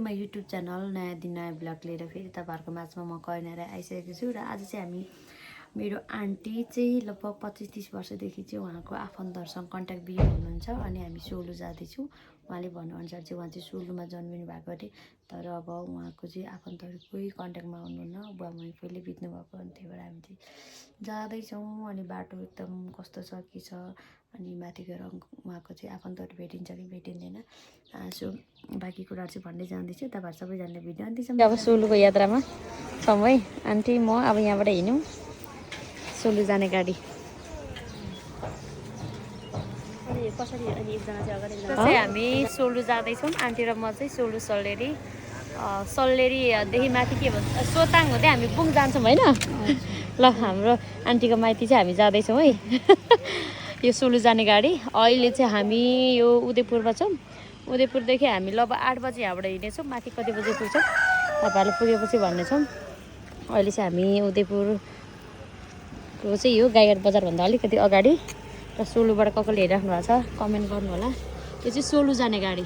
My YouTube channel नयाँ दिन नयाँ ब्लग लिएर फेरि तपाईहरुको माझमा म कहिलेर आइसकेको छु र आज चाहिँ हामी मेरो आन्टी चाहिँ लगभग 25-30 वर्षदेखि चाहिँ उहाँको आफन्तहरुसँग कन्ट्याक्ट बिहे हुनुहुन्छ अनि हामी सोलु जाँदैछौँ। उहाँले भन्नुअनुसार चाहिँ उहाँ चाहिँ सोलुमा जन्मिनु भएको अरे तर अब उहाँको चाहिँ आफन्तहरु कोही कन्ट्याक्टमा हुनुहुन्न बुवा मम्मी पहिले बित्नु भएको अनि त्यही भएर हामी चाहिँ जाँदैछौँ अनि बाटो एकदम कस्तो छ के छ अनि माथि गएर उहाँको चाहिँ आफन्तहरु भेटिन्छ कि भेटिँदैन सो बाँकी कुराहरु चाहिँ भन्दै जाँदैछु तपाईहरु सबैजनाले भिडियो अन्तिसम्म अब सोलुको यात्रामा छौं है आन्टी म अब यहाँबाट हिँड्यौं सोलु जाने गाडी अनि कसरी अनि एकजना चाहिँ अगाडि चाहिँ हामी सोलु जाँदैछौँ आन्टी र म चाहिँ सोलु सल्लेरी देखि माथि के भन्छ सोताङ हुँदै हामी बुङ जान्छौँ हैन ल हाम्रो आन्टीको माइती चाहिँ हामी जाँदैछौँ है यो सोलु जाने गाडी अहिले चाहिँ हामी यो उदयपुरमा छौँ उदयपुरदेखि हामी लगभग 8 बजे यहाँबाट हिँड्नेछौँ माथि कति बजे पुग्छौँ तपाईहरुले पुगेपछि भन्नेछौँ अहिले चाहिँ हामी उदयपुरको चाहिँ यो गाईघाट बजारभन्दा अलिकति अगाडि र सोलुबाट कसले हेरिराख्नु भएको छ कमेन्ट गर्नु होला यो चाहिँ सोलु जाने गाडी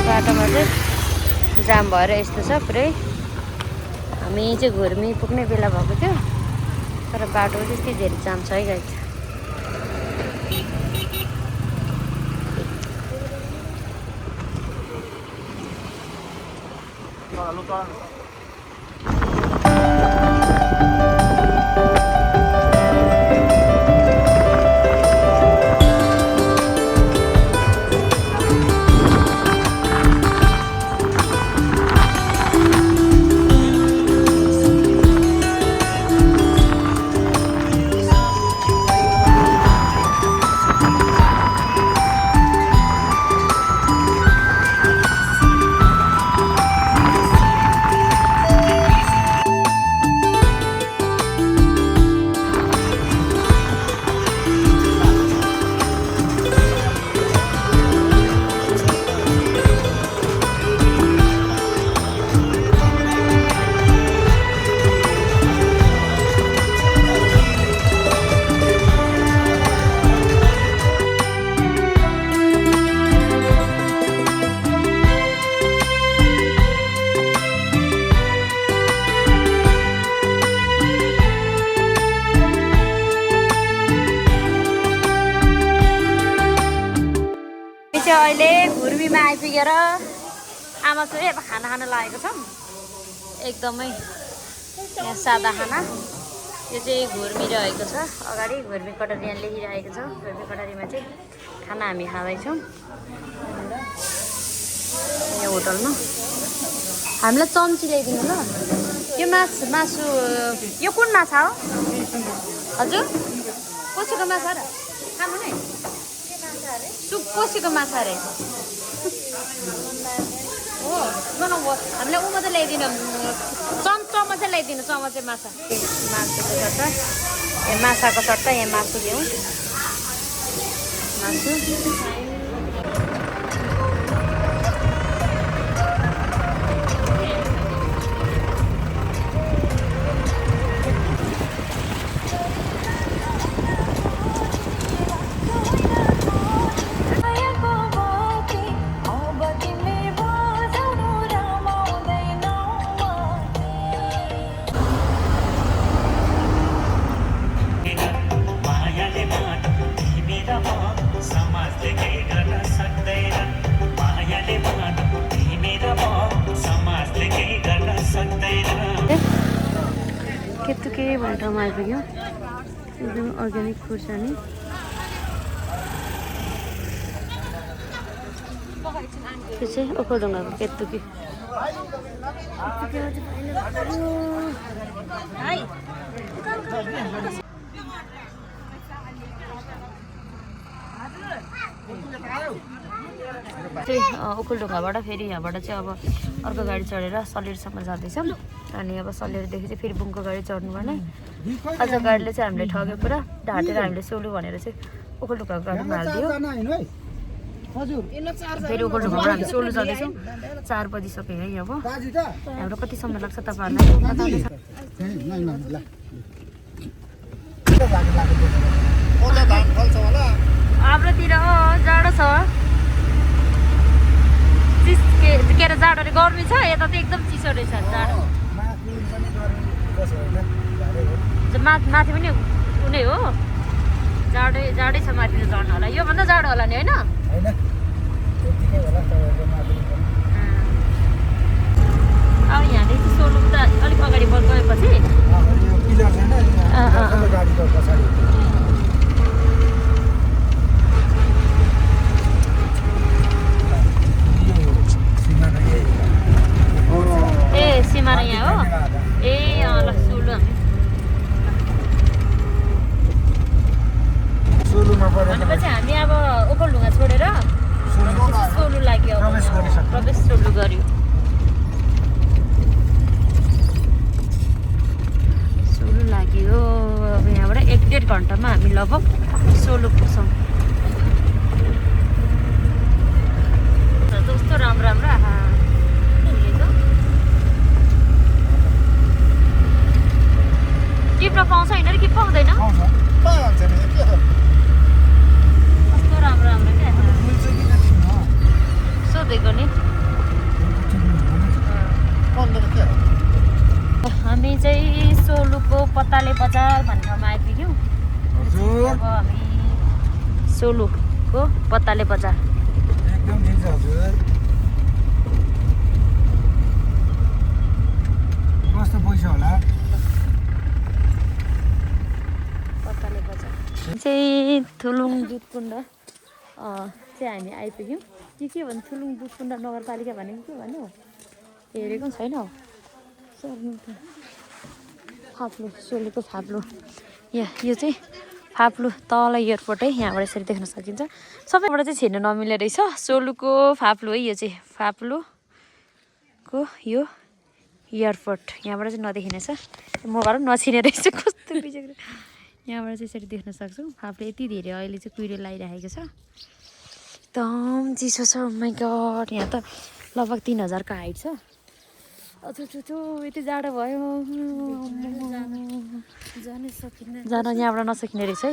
बाटोमा चाहिँ जाम भएर यस्तो छ पुरै हामी चाहिँ घुर्मी पुग्ने बेला भएको थियो तर बाटो त्यस्तै धेरै जाम छ है गाइस अहिले घुर्मीमा आइपुगेर आमा छोरी अब खाना खान लागेको छौँ एकदमै यहाँ सादा खाना यो चाहिँ घुर्मी रहेको छ अगाडि घुर्मी कटरी यहाँ लेखिरहेको छ घुर्मी कटरीमा चाहिँ खाना हामी खाँदैछौँ यहाँ होटलमा हामीलाई चम्ची ल्याइदिनु ल यो मासु यो कुन माछा हो हजुर कसैको माछा र खानु नै सुप कसैको माछा रे हो हामीलाई ऊ मात्रै ल्याइदिनु चम्चा ल्याइदिनु चमचे माछा मासुको सट्टा यहाँ माछाको सट्टा यहाँ मासु ल्याउँ मासु केतुके भन्ने ठाउँमा आइपुग्यो एकदम अर्ग्यानिक खुर्सानी त्यो चाहिँ ओखलढुङ्गाको केतुके ओखलढुङ्गाबाट फेरि यहाँबाट चाहिँ अब अर्को गाडी चढेर सलेरसम्म जाँदैछौँ अनि अब सलेरदेखि चाहिँ फेरि बुङको गाडी चढ्नु पर्ने अझ गाडीले चाहिँ हामीले ठग्यो पुरा ढाँटेर हामीले सोलु भनेर चाहिँ ओखलढुङ्गाको गाडीमा हालिदियो फेरि ओखलढुङ्गाबाट हामी सोलु जाँदैछौँ 4 बजिसक्यो है अब हाम्रो कति समय लाग्छ तपाईँहरूलाई बताउनेछ हाम्रोतिर जाडो छ के अरे जाडो गर्मी छ यता त एकदम चिसो रहेछ जाडो माथि पनि कुनै हो जाडै छ माथि झर्न होला योभन्दा जाडो होला नि होइन अब यहाँदेखि सोलुङ त अलिक अगाडि गएपछि ए सिमाना यहाँ हो ए ल सोलु भनेपछि हामी अब ओखलढुङ्गा छोडेर सोलु लाग्यो प्रवेश सोलु गर्यो सोलु लाग्यो अब यहाँबाट 1-1.5 घन्टामा हामी लगभग सोलु पुग्छौँ कस्तो राम्रो राम्रो टिप्न पाउँछ होइन कि पाउँदैन कस्तो राम्रो राम्रो क्या सोधेको नि हामी चाहिँ सोलुको पत्ताले बजार भन्ने ठाउँमा आइपुग्यौँ अब हामी सोलुको पत्ताले बजार कस्तो पैसा होला पत्ताले बजार चाहिँ थुलुङ दुधकुण्ड चाहिँ हामी आइपुग्यौँ के भन्नु थुलुङ दुधकुण्ड नगरपालिका भनेको के भन्नु हेरेको पनि छैन हौ फाप्लु सोलुको फाप्लु यो चाहिँ फाप्लु तल एयरपोर्ट है यहाँबाट यसरी देख्न सकिन्छ सबैबाट चाहिँ छिर्न नमिल्ने रहेछ सोलुको फाप्लु है यो चाहिँ फाप्लुको यो एयरपोर्ट यहाँबाट चाहिँ नदेखिनेछ मबाट नछिने रहेछ कस्तो बिजोग यहाँबाट चाहिँ यसरी देख्न सक्छौँ फाप्लु यति धेरै अहिले चाहिँ कुहिरो लगाइरहेको छ एकदम चिसो छ माइ गड यहाँ त लगभग 3000 को हाइट छ अचो यति जाडो भयो जान यहाँबाट नसकिने रहेछ है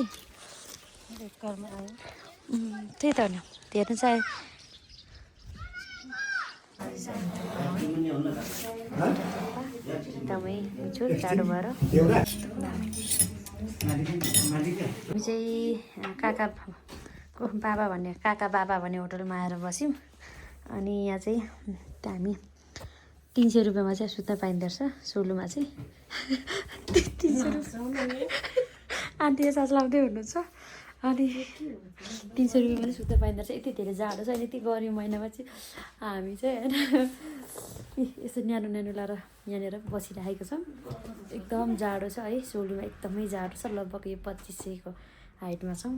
त्यही त होइन हेर्नु चाहिँ एकदमै मिठो जाडो भएर हामी चाहिँ काकाको बाबा भन्ने काका बाबा भन्ने होटलमा आएर बस्यौँ अनि यहाँ चाहिँ हामी 300 रुपियाँमा चाहिँ सुत्न पाइँदो रहेछ सोलुमा चाहिँ 300 रुपियाँ आन्टीले सास लाउँदै हुनुहुन्छ अनि 300 रुपियाँमा चाहिँ सुत्न पाइँदो रहेछ यति धेरै जाडो छ अनि यति गर्मी महिनामा चाहिँ हामी चाहिँ होइन यसो न्यानो लाएर यहाँनिर बसिरहेको छौँ एकदम जाडो छ है सोलुमा एकदमै जाडो छ लगभग यो 2500 को हाइटमा छौँ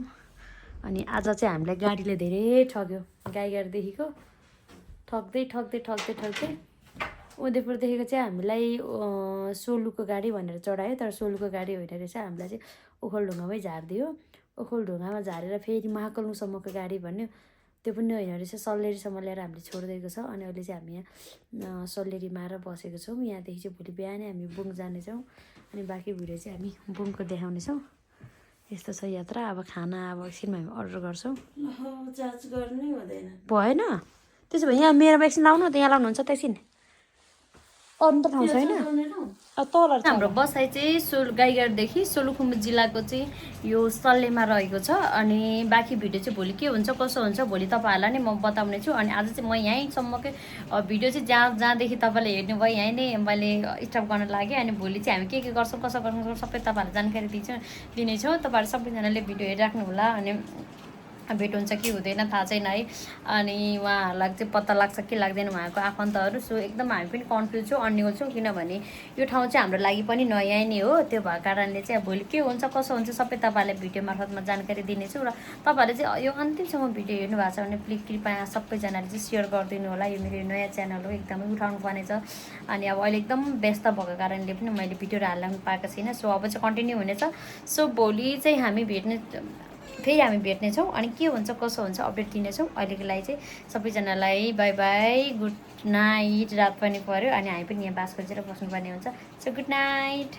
अनि आज चाहिँ हामीलाई गाडीले धेरै ठग्यो गाईघाटदेखिको ठग्दै उदयपुरदेखिको चाहिँ हामीलाई सोलुको गाडी भनेर चढायो तर सोलुको गाडी होइन रहेछ हामीलाई चाहिँ ओखलढुङ्गामै झारिदियो ओखलढुङ्गामा झारेर फेरि महाकालुङसम्मको गाडी भन्यो त्यो पनि होइन रहेछ सल्लेरीसम्म ल्याएर हामीले छोडिदिएको छ अनि अहिले चाहिँ हामी यहाँ सल्लेरीमा आएर बसेको छौँ यहाँदेखि चाहिँ भोलि बिहानै हामी बुङ जानेछौँ अनि बाँकी भिडियो चाहिँ हामी बुङको देखाउनेछौँ यस्तो छ यात्रा अब खाना अब एकछिनमा हामी अर्डर गर्छौँ जाँच गर्नै हुँदैन भएन त्यसो भए यहाँ मेरोमा एकछिन लाउनु त यहाँ लाउनुहुन्छ त एकछिन अरू त ठाउँ छैन तल हाम्रो बसाइ चाहिँ गाईघाटदेखि सोलुखुम्बु जिल्लाको चाहिँ यो सल्लेमा रहेको छ अनि बाँकी भिडियो चाहिँ भोलि के हुन्छ कसो हुन्छ भोलि तपाईँहरूलाई नै म बताउने छु अनि आज चाहिँ म यहीँसम्मकै भिडियो चाहिँ जहाँदेखि तपाईँले हेर्नुभयो यहीँ नै मैले स्टप गर्न लागेँ अनि भोलि चाहिँ हामी के गर्छौँ कसो गर्छौँ सबै तपाईँहरूलाई जानकारी दिनेछौँ तपाईँहरू सबैजनाले भिडियो हेरिराख्नु होला अनि भेट हुन्छ कि हुँदैन थाहा छैन है अनि उहाँहरूलाई चाहिँ पत्ता लाग्छ कि लाग्दैन उहाँको आफन्तहरू सो एकदम हामी पनि कन्फ्युज छौँ अन्यल छौँ किनभने यो ठाउँ चाहिँ हाम्रो लागि पनि नयाँ नै हो त्यो भएको कारणले चाहिँ भोलि के हुन्छ कसो हुन्छ सबै तपाईँहरूलाई भिडियो मार्फतमा जानकारी दिनेछु र तपाईँहरूले चाहिँ यो अन्तिमसम्म भिडियो हेर्नु भएको छ भने प्लिज कृपया सबैजनाले चाहिँ सेयर गरिदिनु होला यो मेरो नयाँ च्यानल हो एकदमै उठाउनु पर्ने छ अनि अब अहिले एकदम व्यस्त भएको कारणले पनि मैले भिडियोहरू हाल्न पाएको छैन सो अब चाहिँ कन्टिन्यू हुनेछ सो भोलि चाहिँ हामी भेट्ने फेरि हामी भेट्नेछौँ अनि के हुन्छ कसो हुन्छ अपडेट दिनेछौँ। अहिलेको लागि चाहिँ सबैजनालाई बाई बाई, गुड नाइट। रात पनि पऱ्यो अनि हामी पनि यहाँ बास गरेर बस्नुपर्ने हुन्छ। So good night.